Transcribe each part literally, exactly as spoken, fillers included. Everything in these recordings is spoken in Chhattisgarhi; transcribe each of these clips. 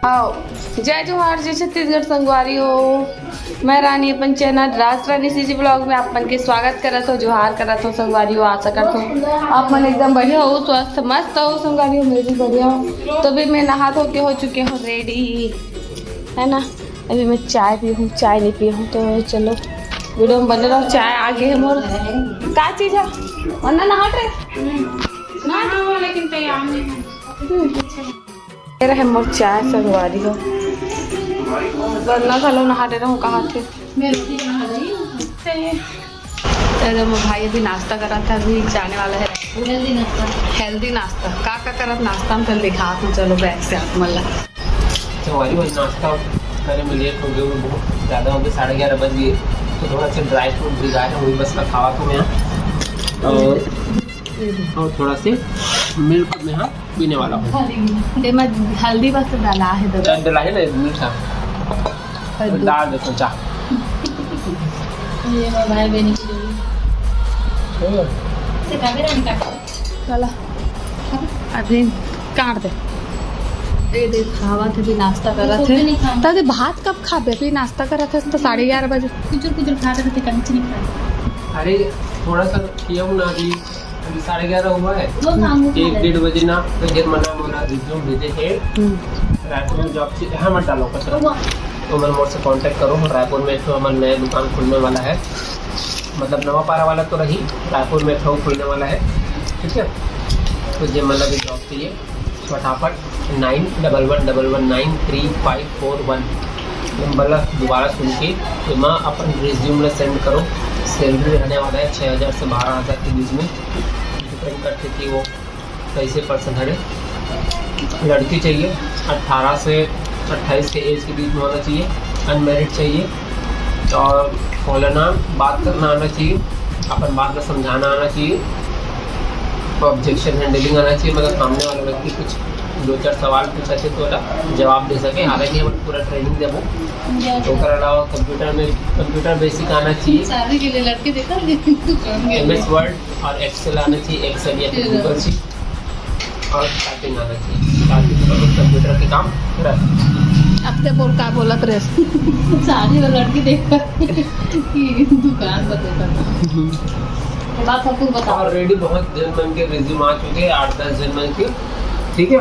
आओ, जय जोहार, जय छत्तीसगढ़ संगवारी हो। मैं रानी अपन चैनल राज रानी सीजी ब्लॉग में आप मन के स्वागत करत हो, जोहार करत हो संगवारी हो। आशा करत हो आप मन एकदम बढ़िया हो, स्वस्थ मस्त हो संगवारी हो। मैं भी बढ़िया हूँ। तो अभी मैं नहा धो के हो चुके हूँ रेडी, है ना। अभी मैं चाय पी हूँ, चाय नहीं पी हूँ। तो चलो वीडियो में बने रहो। चाय आगे है मोर, का चीज है? वरना नहा रहे ना, लेकिन तैयार नहीं है। ये रहे मोर चाय संगवारी हो। वरना घलो नहा डे रहूं, कहा थे। अरे, मोर भाई अभी नाश्ता करा था, अभी जाने वाला है रायपुर। हेल्दी नाश्ता। हेल्दी नाश्ता। का का करत नाश्ता में, चल दिखा तू। चलो, बैग से आप मन ला। संगवारी हो, नाश्ता करे में लेट हो गया, बहुत ज़्यादा हो गया, साढ़े ग्यारह बज गए। तो थोड़ा सा ड्राई फ्रूट भिगाए हैं, वही बस का खावा तो मैं। और, और थोड़ा से मिल्क में, हाँ, पीने वाला हूँ। तेमा हल्दी बस डाला है, ददा। डाला है ना, मीठा। हल्दी। डाल दे सोचा। ये मैं भाई बहन की जोड़ी। हम्म। से काफी रंग का। चला। अभी काट दे। दे दे, खावा थे भी नाश्ता करत थे। नहीं खाऊं। तब भात कब खाबे? अभी नाश्ता करत थे तो साढ़े ग्यारह बजे। कुचुर कुचुर खा रहे थे, कंच नहीं खा। अरे, थोड़ा सा किया हूँ ना अभी। अभी साढ़े ग्यारह हुआ है। वो काम हो एक गया। डेढ़ बजे ना, तो ये मना मोला रिज्यूम भेजे है। हम्म। रायपुर में जॉब से, हाँ, मत डालो कचरा। हुआ। तो मन मोर से कॉन्टैक्ट करो। रायपुर में तो हमारा नया दुकान खुलने वाला है, मतलब नवापारा वाला तो रही, रायपुर में एक ठो खुलने वाला है, ठीक है। तो जे मन ला भी जॉब चाहिए, फटाफट नाइन डबल वन डबल वन नाइन थ्री फाइव फोर वन नंबर ला दोबारा सुन के एमा अपन रिज्यूम ला सेंड करो। सैलरी रहने वाला है छः हज़ार से बारह हज़ार के बीच में, डिपेंड करते कि वो कैसे पर्सन हरे। लड़की चाहिए, अट्ठारह से अट्ठाईस के एज के बीच में होना चाहिए, अनमैरिड चाहिए, और बोलना, बात करना आना चाहिए, अपन बात ला समझाना आना चाहिए। तो ऑब्जेक्शन हैंडलिंग आना चाहिए, मतलब सामने वाला व्यक्ति कुछ दो चार सवाल पूछा थे तो ओला जवाब दे सके। हालांकि हम पूरा ट्रेनिंग देबो। ओकर अलावा कंप्यूटर में, कंप्यूटर बेसिक आना चाहिए। शादी के लिए लड़के देखा, दुकान के एम एस वर्ड और एक्सेल आना चाहिए, एक्सेल या फिर गूगल शीट, और टाइपिंग आना चाहिए, ताकि मतलब कंप्यूटर के काम रहे। अब ते बोल, का बोलत रहे? शादी वाला लड़की देख कर कि दुकान पर देखा था। हम्म। बात सब कुछ बताओ। ऑलरेडी बहुत जन मन के रिज्यूम आ चुके हैं, आठ दस जन मन के, ठीक है।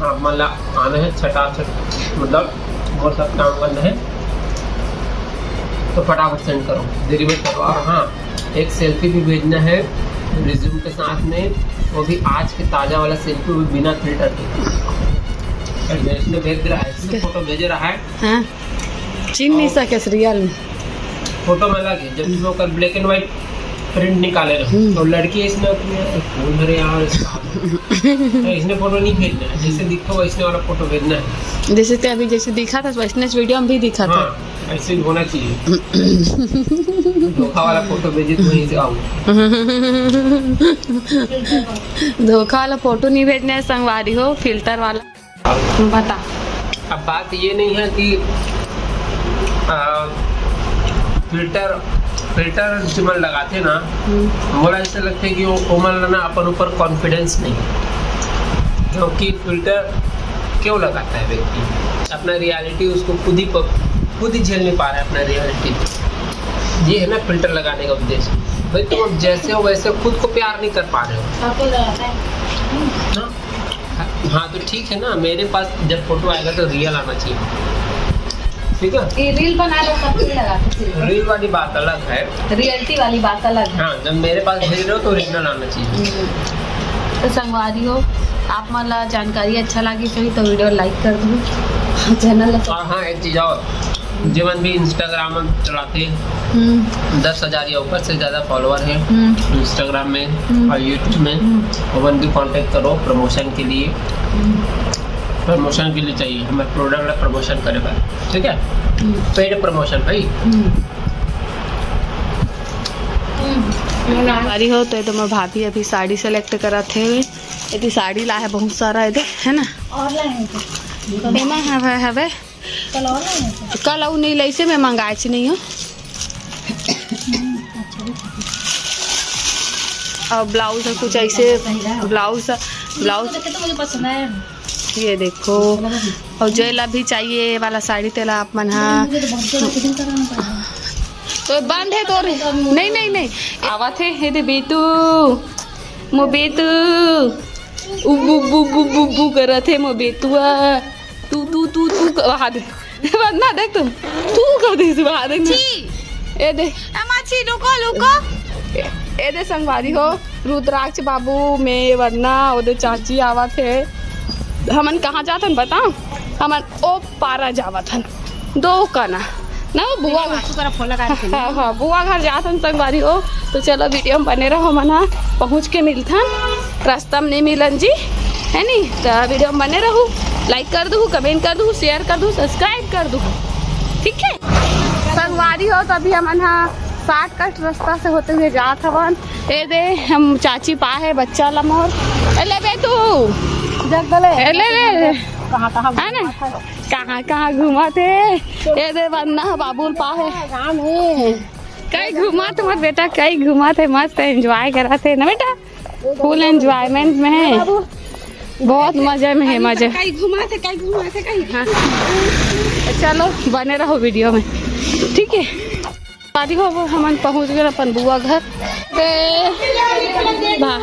आप मन ला आना है छटाछट, मतलब वो सब काम करना है, तो फटाफट सेंड करो, देरी मत करो। और हाँ, एक सेल्फी भी भेजना है रिज्यूम के साथ में, वो भी आज के ताज़ा वाला सेल्फी, वो भी बिना फिल्टर के। और इसने भेज दे रहा है, इसने फोटो भेज रहा है। हाँ, चिन्ह नहीं सके रियल में। फोटो में अलग है, जब तुम ओकर ब्लैक एंड व्हाइट प्रिंट निकाले रहो, हम्म। तो लड़की इसने अपने, "अरे, कौन है रे यार, इसका हाथ है?" तो इसने फोटो नहीं भेजना है, जैसे दिखता वैसने वाला फोटो भेजना है। जैसे ते अभी जैसे दिखा था, वैसने इस वीडियो में भी दिखा था। हाँ, ऐसे ही होना चाहिए। धोखा वाला फोटो भेजे तो वहीं से आओ। धोखा वाला फोटो नहीं भेजना है संगवारी हो, फिल्टर वाला। बता। अब बात ये नहीं है कि, आ, फिल्टर, फिल्टर जो मन लगाते ना, हम्म। मोला ऐसा लगता है कि वो, वो मन ला ना अपन ऊपर कॉन्फिडेंस नहीं, क्योंकि फिल्टर क्यों लगाता है व्यक्ति? अपना रियलिटी उसको खुद ही प-, खुद ही झेल नहीं पा रहा है अपना रियलिटी। ये है ना फिल्टर लगाने का उद्देश्य। भाई, तुम अब जैसे हो वैसे खुद को प्यार नहीं कर पा रहे हो। सबको लगाता है। हाँ? हाँ, तो ठीक है ना, मेरे पास जब फोटो आएगा तो रियल आना चाहिए, ठीक है? ये रील बना लो, सब कुछ लगा के फिर। रील वाली बात अलग है। रियलिटी वाली बात अलग है। हाँ, जब मेरे पास भेज रहे हो तो ओरिजिनल आना चाहिए। हम्म। तो संगवारी हो, आप मन ला जानकारी अच्छा लागी सही तो वीडियो लाइक कर दो, चैनल ला और हाँ, एक चीज़ और, जेमन भी Instagram चलाते, हम्म। दस हज़ार या ऊपर से ज़्यादा फॉलोअर है हम्म। Instagram में हम्म। और YouTube में, हम्म। ओमन भी कॉन्टैक्ट करो प्रमोशन के लिए। हम्म। प्रमोशन के लिए चाहिए हमें प्रोडक्ट ला प्रमोशन करे बर, ठीक है? हम्म। पेड प्रमोशन भाई। हम्म। हम्म। संगवारी हो, तो ये तो मोर भाभी अभी साड़ी सेलेक्ट करत हे। ये तो साड़ी ला है बहुत सारा, ये दे, है ना? और लाए हैं क्या? एमा हवे, हवे। कल और लाए हैं क्या? कल अउ नहीं लइसे, मैं मंगाए च नहीं हूँ। और ब्लाउज है कुछ ऐसे, ब्लाउज, ब्लाउज। देखे तो मुझे पसंद आया। ये देखो, अउ जेला भी चाहिए ये वाला साड़ी, तेला आप मन हा। तो बंद है तोर। नहीं, नहीं, नहीं। आवत हे, हे दे बेटू, मो बेटू। उब्बू, उब्बू, उब्बू, उब्बू करत हे मो बेटुआ। तू, तू, तू, तू क-, वहाँ दे। वरना देख तुम, तू कर दे, वहाँ देख ना। छी। ए दे। अम्मा छी, रुको, रुको। ए, ए दे संगवारी हो, रुद्राक्ष बाबू, मैं, वरना, ओदे चाची आवत हे। हमन कहाँ जात हन बताओ? हमन ओ पारा जावत हन, दो कना ना, वो बुआ घर। हाँ, हाँ, बुआ घर जात हन संगवारी हो। तो चलो, वीडियो में बने रहो, हमन हा पहुँच के मिलथन। रास्ता में नहीं मिलन जी, है नी? तो वीडियो में बने रहू, लाइक कर दू, कमेंट कर दू, शेयर कर दू, सब्सक्राइब कर दू, ठीक है? संगवारी हो, तो अभी हमन हा शॉर्टकट रास्ता से होते हुए जात हवन। ए दे, हम चाची पा है बच्चा ला मोर। ए ले बेटू। जग गले। ए ले, ले, ले। कहाँ, कहाँ है ना? कहाँ, कहाँ घूमत हे? ए दे, वरना ह बाबू ल पा हे। कई घूमत मोर बेटा, कई घूमत हे, मस्त एंजॉय करत हे ना बेटा, फुल एंजॉयमेंट में हे, बहुत मजा में हे, मजा। कई घूमत हे, कई घूमत हे, कई। हाँ। चलो, बने रहो वीडियो में, ठीक है? पारी हो, वो हमन पहुंच गए अपन बुआ घर। ए, बा-,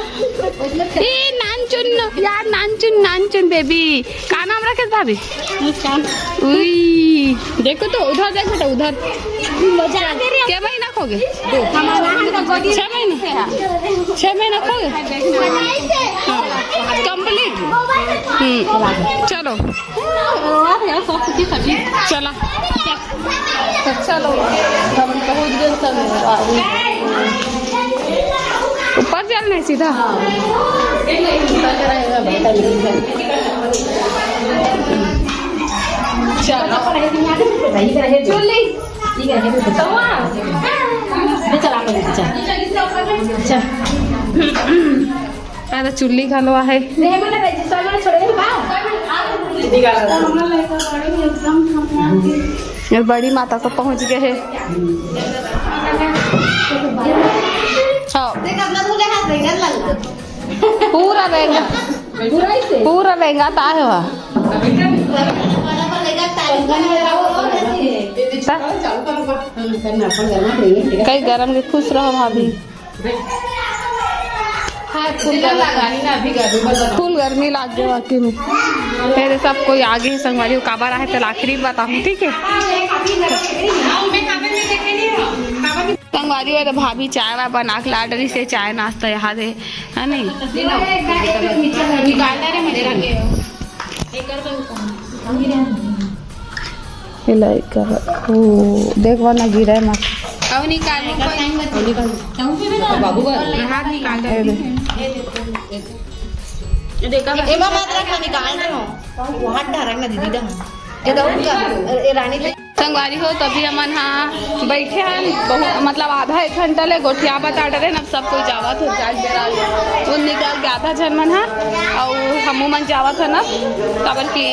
ए, नानचुन, यार, नानचुन, नानचुन बेबी। का नाम रखे भाभी? मुस्कान। उई, देखो तो, उधर देख बेटा, उधर। मजा आ गया। क्या महीना हो गए? छह महीने। छह महीने हो गए। हाँ, कंप्लीट। हम्म, चलो। चला। चलो, हम पहुंच गए सब। ऊपर चलना है सीधा। चलो। चला, चला। चल। अरे चुल्ली घलो आहे। ये बड़ी माता को पहुंच गए है। हाँ। पूरा रेंगा, पूरा रेंगा ता है वहाँ। कई गरम के खुश रहो भाभी। हाँ, फुल गर्मी, फुल गर्मी लाग गए वाकई में। मेरे सब कोई आगे ही संगवारी हो, काबर आहे तेला आखिरी में बताहूँ, ठीक है? संगवारी हो, तो भाभी चाय वाय बना के लाड रही से, चाय नाश्ता यहाँ दे, है नहीं? एला एकर, ओ, देख, वरना गिरे मत। अउ निकालू कोई। बाबू का हाथ निकाल दे। ए दे। देखा बस। एमा मत रख, मैं निकाल रहा हूँ। वो हाथ डाल रहा है ना दीदी दा। ये दो उनका, ए, रानी दे। संगवारी हो, तभी हमन हा बैठे हन, बहुत, मतलब, आधा एक घंटा ले गोठियाबत आडर हे ना, सब कोई जावत हो, जाग बेरा ले। वो निकल के आधा झन मन हा, अउ हमू मन जावत हन अब, काबर कि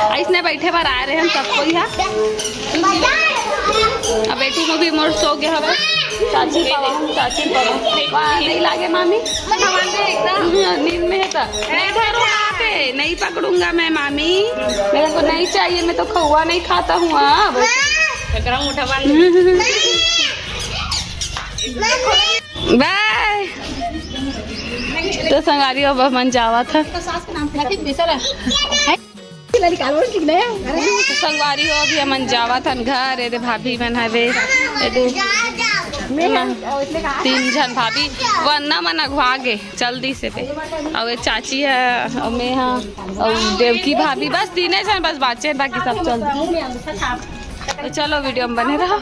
अइसने बैठे बर आए रहे हम सब कोई हा। अब बेटू को भी मोर सो गया हवे, चाची पावा, चाची पावा। वाह, नहीं लागे मामी? नींद में है तो। नहीं धरूंगा पे, नहीं पकड़ूंगा मैं मामी, मेरे को नहीं चाहिए, मैं तो खौआ नहीं खाता हूँ अब। एकरा मुठा बांध। बाय। तो संगवारी अब हमन जावत हन। तो संगवारी हो, अभी हमन जावत हन घर। एदे भाभी मन हवे, एदे तीन झन भाभी, वरना मन अघवा गे। जल्दी से बे। अउ एक चाची है, अउ मैं हाँ, अउ देवकी भाभी, बस तीने झन बस बाचे, बाकी सब चल। तो चलो वीडियो में बने रहो,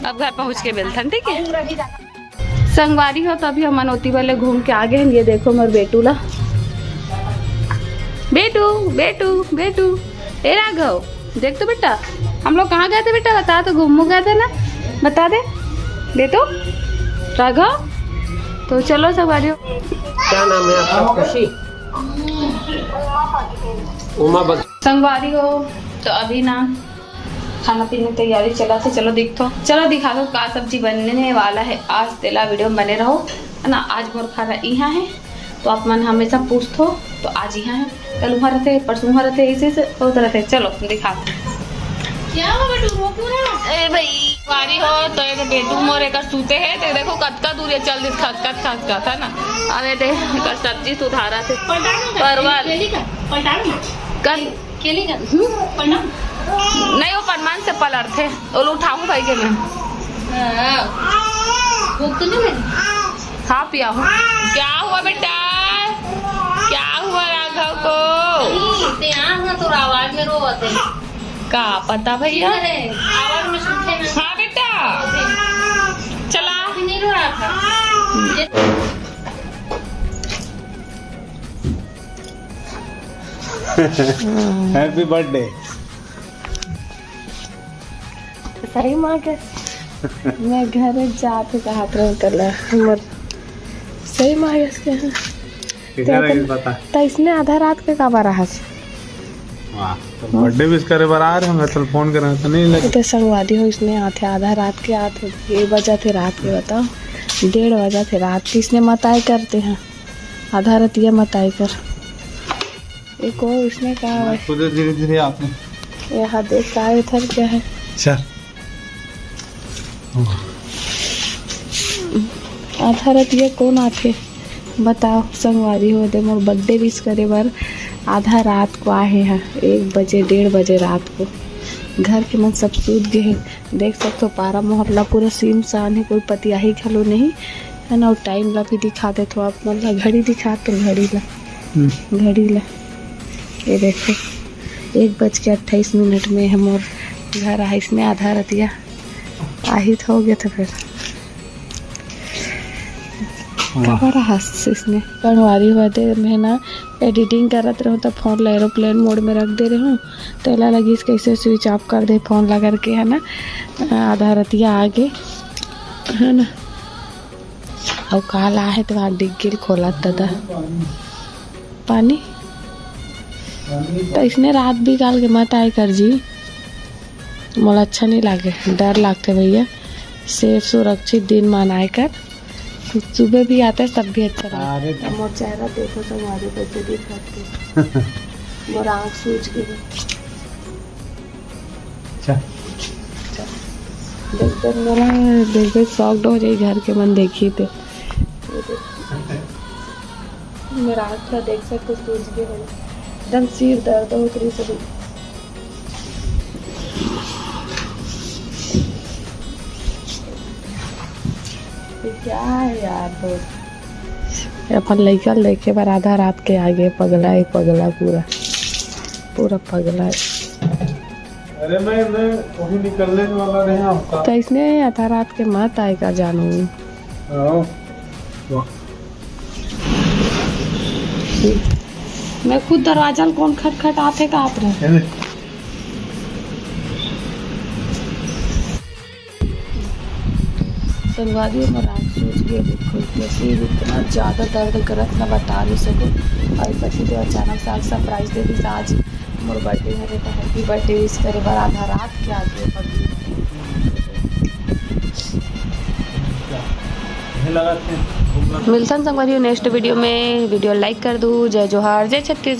अब घर पहुँच के मिलथन, ठीक है? संगवारी हो, तो अभी हमन ओती वाले घूम के आ गए हैं। ये देखो मोर बेटू ला, बेटू, बेटू, बेटू, ए राघव, देख तो बेटा, हम लोग कहाँ गए थे बेटा? बता तो, घूमू गए थे ना, बता दे बेटू। राघव, तो चलो संगवारी हो। क्या नाम है आपका? खुशी। उमा बघेल। संगवारी हो, तो अभी ना खाना पीना तैयारी चला थे। चलो दिख तो, चलो दिखा दो का सब्जी बनने वाला है आज, तेला वीडियो में बने रहो, है ना। आज मोर खाना इहाँ है, तो आप मन हमेशा पूछथो, तो आज इहाँ हे, कल उहाँ रहिथे, परसों उहाँ रहिथे, ऐसे ऐसे होत रहिथे। चलो दिखात हँव। क्या हुआ बेटू, रो क्यों रहा है? ए भाई, संगवारी हो तो ये बेटू मोर एकर सूते हे, तो देखो कतका दूर ये चल दिस, खसखस खसखस, है ना। अब ये दे, एकर सब्जी सुधारत हे। पलटा ना, परवल। केली का, पलटा ना। कर केली का? हम्म? पन्ना? नहीं, वो पनमान से पलटथे। वो उठाऊं भाई के मैं। हाँ। भूख तो नहीं लगी? हाँ, पिया हूँ। क्या हुआ बेटा? क्या हुआ राघव को? नहीं, ते यहाँ ना, तोर आवाज में रोवत हे। का पता भैया? अरे, आवाज में सुनते हैं। हाँ बेटा, चला। अभी नहीं रो रहा था। ये Happy birthday। सही माँ के। मैं घर जात हँव, कहात रहेंव तोला। हमर सही माँ के। किधर है पता? त इसने आधा रात के काबर आहस? वाह, तो birthday wish करे बर आ रहे होंगे, तो फोन करे तो नहीं लगे। तो संगवारी हो, इसने आथे आधा रात के, आथे ये बजथे रात के, बताओ, डेढ़ बजथे रात के, इसने मताए करते हैं। आधा रतिया मताए कर। एक और इसने कहा है। खुद धीरे धीरे आपने। यहाँ देख का इधर क्या है। सर। आधा रतिया कौन आथे? बताओ संगवारी हो, दे मोर birthday wish करे बर आधा रात को आहे हैं, एक बजे, डेढ़ बजे रात को। घर के मन सब सूत गए हैं। देख सकते हो, पारा मोहल्ला पूरा सुनसान है, कोई पतियाही घलो नहीं है ना। और time ला भी दिखा देथों आप मन ला, घड़ी दिखा तो घड़ी ला, हम्म। घड़ी ला, ये देखो, एक बज के अट्ठाईस मिनट में हम और घर आइस ने आधा रतिया आहित हो गया था फिर। वाह। काबर हंस इसने संगवारी हो दे, मैं ना editing करत रहूँ तो फोन ला aeroplane mode में रख दे रहूँ, तेला लगिस कैसे switch off कर दे फोन ला करके, है ना। आधा रतिया आगे, है ना। अउ काल आहे तो आज डिग्गी ल खोलत दादा। पानी तो इसने रात बिकाल के मत आए कर जी, मोला अच्छा नहीं लागे, डर लागथे भैया। safe सुरक्षित दिन मनाए कर, सुबह भी आता है तब भी अच्छा लगता है। अरे। मोर चेहरा देखो संगवारी, कैसे दिखत हे। मोर आँख सूज गई। अच्छा। देख देख मोला, देख देख shocked हो जाई घर के मन देखी ते। मोर आँख ला देख सकते सूज गए हे, एकदम सिर दर्द होत रही सभी। ये क्या है यार दोस्त? अपन लइका ल देखे बर आधा रात के आगे, पगला है, पगला पूरा, पूरा पगला है। अरे मैं, मैं वही निकलने वाला रहे आपका। तो इसने आधा रात के मत आए का जानू। हाँ। वाह। मैं खुद दरवाजा ल कौन खटखटाथे का आप रहे। है ना? संगवारी हो, मोर आँख सूज गए, बिल्कुल। जैसे ही इतना ज़्यादा दर्द करत ना, बता नहीं सकूँ। और पति देव अचानक से आज surprise दे दी, आज मोर birthday हरे, तो happy birthday wish करे बर आधा रात के आगे पगली। मिलथन संगवारी हो next video में। Video like कर दू। जय जोहार, जय छत्तीसगढ़।